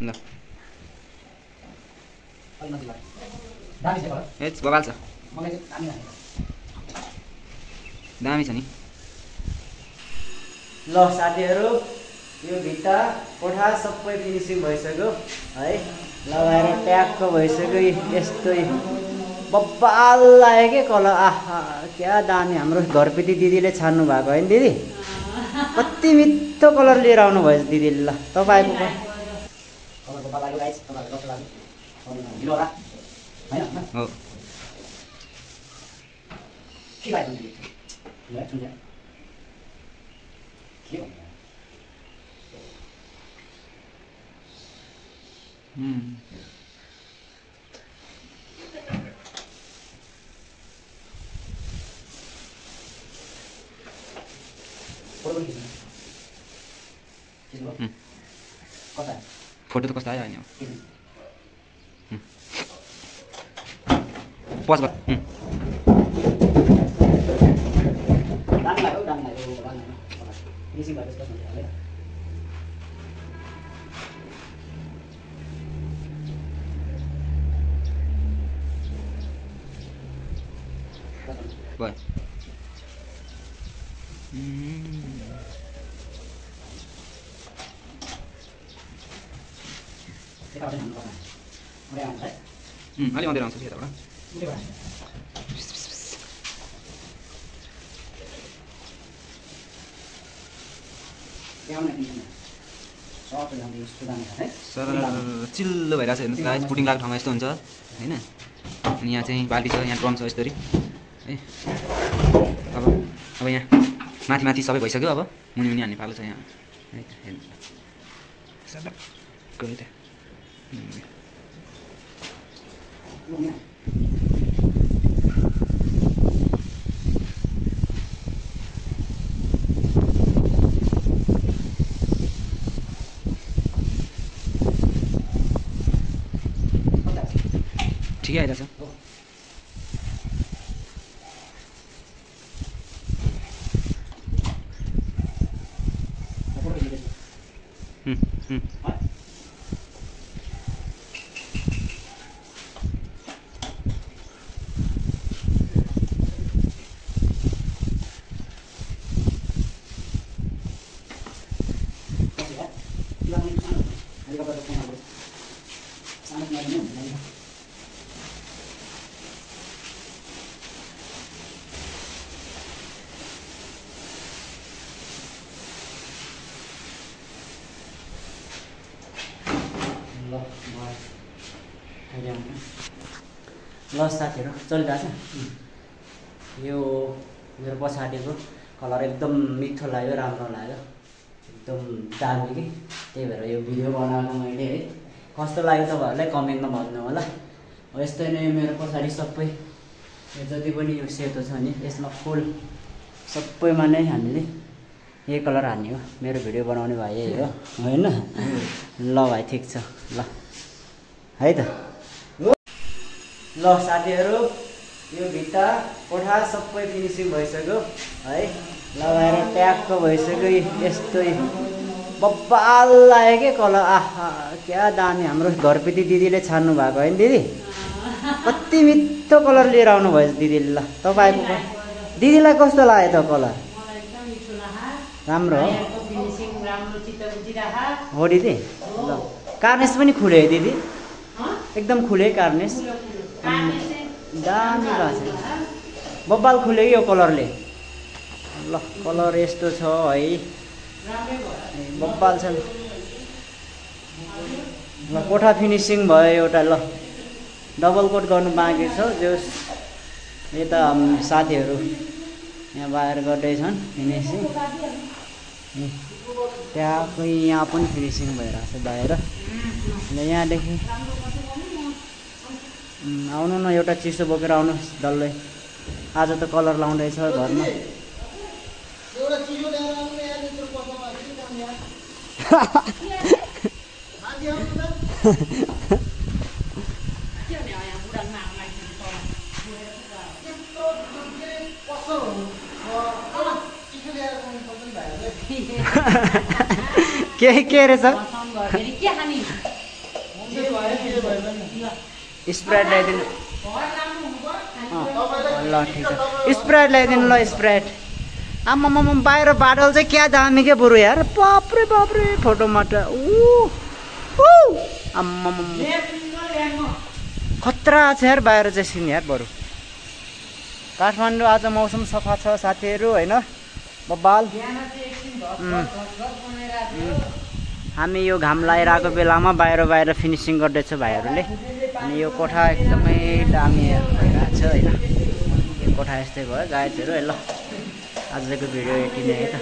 ल दामी छ कलर ए बबाल छ मलाई चाहिँ दामी लाग्यो दामी छ नि ल साथीहरु यो भित्ता कोठा सबै फिनिसिङ भइसक्यो है लगाएर ट्याक्क भइसक्यो यस्तै बब्बाल लाग्यो के कलर आहा क्या दामी हाम्रो घरपेटी दिदीले छान्नु भएको हैन दिदी कति मिठो कलर लिएर आउनु भएछ दिदीले ल तपाईको कलर बब्बाल लाग्यो गाइस तपाईहरुको कस्तो लाग्यो ढिलो होला हैन हो के लाग्यो दिदी ल सुन्छ के हो फोटो त कस्तो आयो हैन पज गर दामी लाग्यो फिनिसिङ भएपछि कस्तो हुन्छ हैन भयो अलि अँधेर आउँछ यताबाट सर चिल्लो भइरहेको छ हेर्नुहोस् गाइस पुडिङ लाग्ने ठाउँमा यस्तो हुन्छ हैन अनि यहाँ चाहिँ बाल्टी छ यहाँ ड्रम छ यसरी है अब यहाँ माथि माथि सबै भइसक्यो अब मुनि मुनि हान्ने पालो छ यहाँ है गयो त ठिकै आइरहेछ ल साथीहरु चलिरहेछ यो मेरो पछाडिको कलर एकदम मिठो लाग्यो राम्रो लाग्यो एकदम दामी कि त्यही भएर यो भिडियो बनाएको मैले है कस्तो लाग्यो तपाईहरुलाई कमेन्टमा भन्नु होला यस्तै नै मेरो पछाडि सबै यो जति पनि यो सेतो छ नि यसमा फुल सबैमा नै हामीले यही कलर हान्ने हो मेरो भिडियो बनाउने भाइ यही हो हैन ल भाइ ठीक छ ल है त ल साथीहरु यो भित्ता कोठा सबै फिनिसिङ भइसक्यो है लगाएर ट्याक्क भइसक्यो यस्तै बब्बाल लाग्यो के कलर आहा क्या दामी हाम्रो घरपेटी दिदीले छान्नु भएको हैन दिदी कति मिठो कलर लिएर आउनु भएछ दिदीले ल तपाईको दिदीलाई कस्तो लाग्यो त कलर राम्रो हो हो दिदी ल कार्नेस पनि खुले है दिदी एकदम खुले कार्नेस दामी भएको छ बब्बाल खुले यो कलरले ल कलर यस्तो छ है बब्बाल छ ल कोठा फिनिसिङ भयो एउटा ल डबल कोट गर्नु बाँकी छ जस यता साथीहरु यहाँ बाहिर गर्दैछन् फिनिसिङ त्यहाँ यहाँ पनि फिनिसिङ भइरहेछ बाहिर ल यहाँदेखि आउनु न एउटा चिसो बोकेर आउनुहोस् डल्लै आज त कलर लाउँदैछ घरमा के रहेछ स्प्राइट ल्याइदिनु ल ठिक छ स्प्राइट ल्याइदिनु ल स्प्राइट आम्मामा बाहिर बाटो चाहिँ क्या दामी के बरु यार बाप्रे बाप्रे फोटोमा त आम्मामा खतरा छ यार बाहिर चाहिँ सिन यार बरु काठमाडौँ आज मौसम सफा छ साथीहरू होइन बब्बाल हामी यो घाम लगाइरहेको बेलामा बाहिर फिनिसिङ गर्दैछ भाइहरूले अनि यो कोठा एकदमै दामी भइरहेको छ होइन यो कोठा यस्तै भयो गाइजहरू है ल आजको भिडियो यति नै है त।